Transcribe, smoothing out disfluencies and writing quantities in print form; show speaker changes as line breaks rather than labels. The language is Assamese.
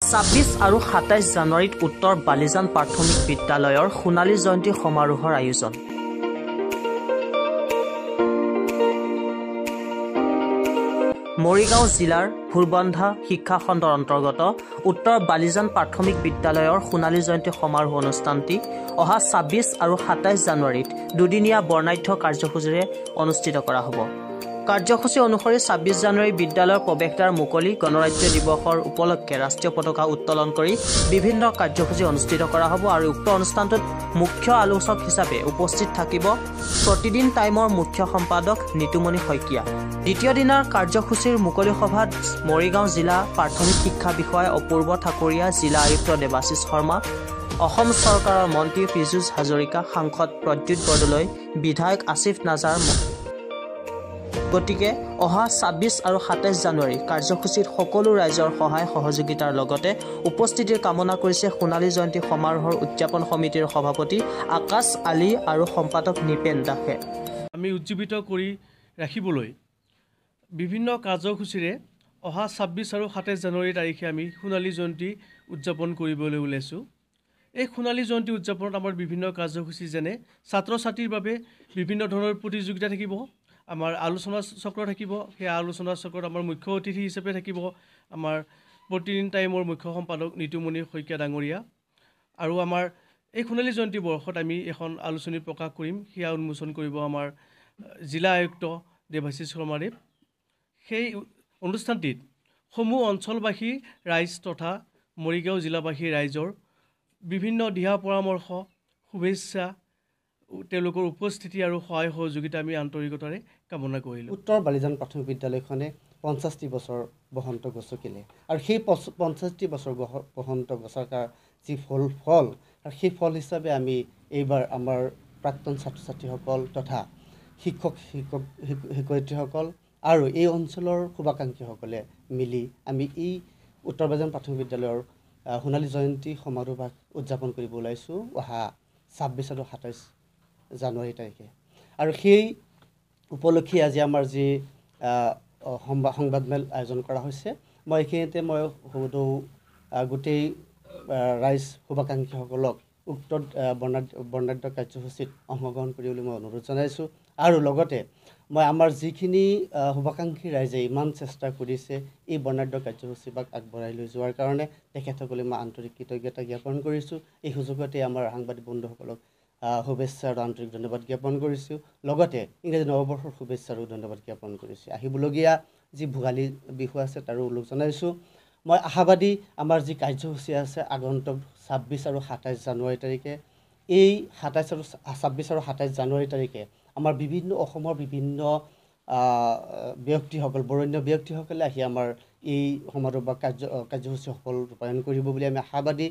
26 আৰু 27 জানুৱাৰীত উত্তৰ বালিজান প্ৰাথমিক বিদ্যালয়ৰ সোণালী জয়ন্তী সমাৰোহৰ আয়োজন। মৰিগাঁও জিলাৰ ভুৰবন্ধা শিক্ষাখণ্ডৰ অন্তৰ্গত উত্তৰ বালিজান প্ৰাথমিক বিদ্যালয়ৰ সোণালী জয়ন্তী সমাৰোহ অনুষ্ঠানটি অহা 26 আৰু 27 জানুৱাৰীত দুদিনীয়া বৰ্ণাঢ্য কাৰ্যসূচীৰে অনুষ্ঠিত কৰা হ'ব। কাৰ্যসূচী অনুসৰি 26 জানুৱাৰী বিদ্যালয়ৰ প্ৰৱেশদ্বাৰ মুকলি, গণৰাজ্য দিৱসৰ উপলক্ষে ৰাষ্ট্ৰীয় পতাকা উত্তোলন কৰি বিভিন্ন কাৰ্যসূচী অনুষ্ঠিত কৰা হ'ব আৰু উক্ত অনুষ্ঠানটোত মুখ্য আলোচক হিচাপে উপস্থিত থাকিব প্ৰতিদিন টাইমৰ মুখ্য সম্পাদক নিতুমণি শইকীয়া। দ্বিতীয় দিনাৰ কাৰ্যসূচীৰ মুকলি সভাত মৰিগাঁও জিলা প্ৰাথমিক শিক্ষা বিষয়া অপূৰ্ব ঠাকুৰীয়া, জিলা আয়ুক্ত দেৱাশীষ শৰ্মা, অসম চৰকাৰৰ মন্ত্ৰী পীযুষ হাজৰিকা, সাংসদ প্ৰদ্যুৎ বৰদলৈ, বিধায়ক আসিফ নাজাৰ। গতিকে অহা 26 আৰু 27 জানুৱাৰী কাৰ্যসূচীত সকলো ৰাইজৰ সহায় সহযোগিতাৰ লগতে উপস্থিতিৰ কামনা কৰিছে সোণালী জয়ন্তী সমাৰোহৰ উদযাপন সমিতিৰ সভাপতি আকাশ আলী আৰু সম্পাদক নিপেন দাসে।
আমি উজ্জীৱিত কৰি ৰাখিবলৈ বিভিন্ন কাৰ্যসূচীৰে অহা 26 আৰু 27 জানুৱাৰী তাৰিখে আমি সোণালী জয়ন্তী উদযাপন কৰিবলৈ ওলাইছোঁ। এই সোণালী জয়ন্তী উদযাপনত আমাৰ বিভিন্ন কাৰ্যসূচী যেনে ছাত্ৰ ছাত্ৰীৰ বাবে বিভিন্ন ধৰণৰ প্ৰতিযোগিতা থাকিব, আমাৰ আলোচনা চক্ৰ থাকিব। সেই আলোচনা চক্ৰত আমাৰ মুখ্য অতিথি হিচাপে থাকিব আমাৰ প্ৰতিদিন টাইমৰ মুখ্য সম্পাদক নিতুমণি শইকীয়া ডাঙৰীয়া। আৰু আমাৰ এই সোণালী জয়ন্তী বৰ্ষত আমি এখন আলোচনী প্ৰকাশ কৰিম, সেয়া উন্মোচন কৰিব আমাৰ জিলা আয়ুক্ত দেৱাশীষ শৰ্মাদেৱ। সেই অনুষ্ঠানটিত সমূহ অঞ্চলবাসী ৰাইজ তথা মৰিগাঁও জিলাবাসী ৰাইজৰ বিভিন্ন দিহা পৰামৰ্শ, শুভেচ্ছা, তেওঁলোকৰ উপস্থিতি আৰু সহায় সহযোগিতা আমি আন্তৰিকতাৰে কামনা কৰিলোঁ।
উত্তৰ বালিজান প্ৰাথমিক বিদ্যালয়খনে 50টি বছৰ বসন্ত গছকিলে আৰু সেই 50টি বছৰ বসন্ত গছকাৰ যি ফল আৰু সেই ফল হিচাপে আমি এইবাৰ আমাৰ প্ৰাক্তন ছাত্ৰ ছাত্ৰীসকল তথা শিক্ষক শিক্ষয়িত্ৰীসকল আৰু এই অঞ্চলৰ শুভাকাংক্ষীসকলে মিলি আমি এই উত্তৰ বালিজান প্ৰাথমিক বিদ্যালয়ৰ সোণালী জয়ন্তী সমাৰোহ উদযাপন কৰিব ওলাইছোঁ অহা 26 আৰু 27 জানুৱাৰী তাৰিখে। আৰু সেই উপলক্ষে আজি আমাৰ যি সংবাদমেল আয়োজন কৰা হৈছে, মই এইখিনিতে মই সদৌ গোটেই ৰাইজ শুভাকাংক্ষীসকলক উক্ত বৰ্ণাঢ্য কাৰ্যসূচীত অংশগ্ৰহণ কৰিবলৈ মই অনুৰোধ জনাইছোঁ। আৰু লগতে মই আমাৰ যিখিনি শুভাকাংক্ষী ৰাইজে ইমান চেষ্টা কৰিছে এই বৰ্ণাঢ্য কাৰ্যসূচীভাগ আগবঢ়াই লৈ যোৱাৰ কাৰণে তেখেতসকলে মই আন্তৰিক কৃতজ্ঞতা জ্ঞাপন কৰিছোঁ। এই সুযোগতে আমাৰ সাংবাদিক বন্ধুসকলক শুভেচ্ছা আৰু আন্তৰিক ধন্যবাদ জ্ঞাপন কৰিছোঁ, লগতে ইংৰাজী নৱবৰ্ষৰ শুভেচ্ছা আৰু ধন্যবাদ জ্ঞাপন কৰিছোঁ। আহিবলগীয়া যি ভোগালী বিহু আছে তাৰো উল্লেখ জনাইছোঁ। মই আশাবাদী আমাৰ যি কাৰ্যসূচী আছে আগন্তুক 26 আৰু 27 জানুৱাৰী তাৰিখে, এই 26 আৰু 27 জানুৱাৰী তাৰিখে আমাৰ বিভিন্ন অসমৰ বিভিন্ন ব্যক্তিসকল, বৰেণ্য ব্যক্তিসকলে আহি আমাৰ এই সমাৰোহ বা কাৰ্যসূচী সফল ৰূপায়ণ কৰিব বুলি আমি আশাবাদী।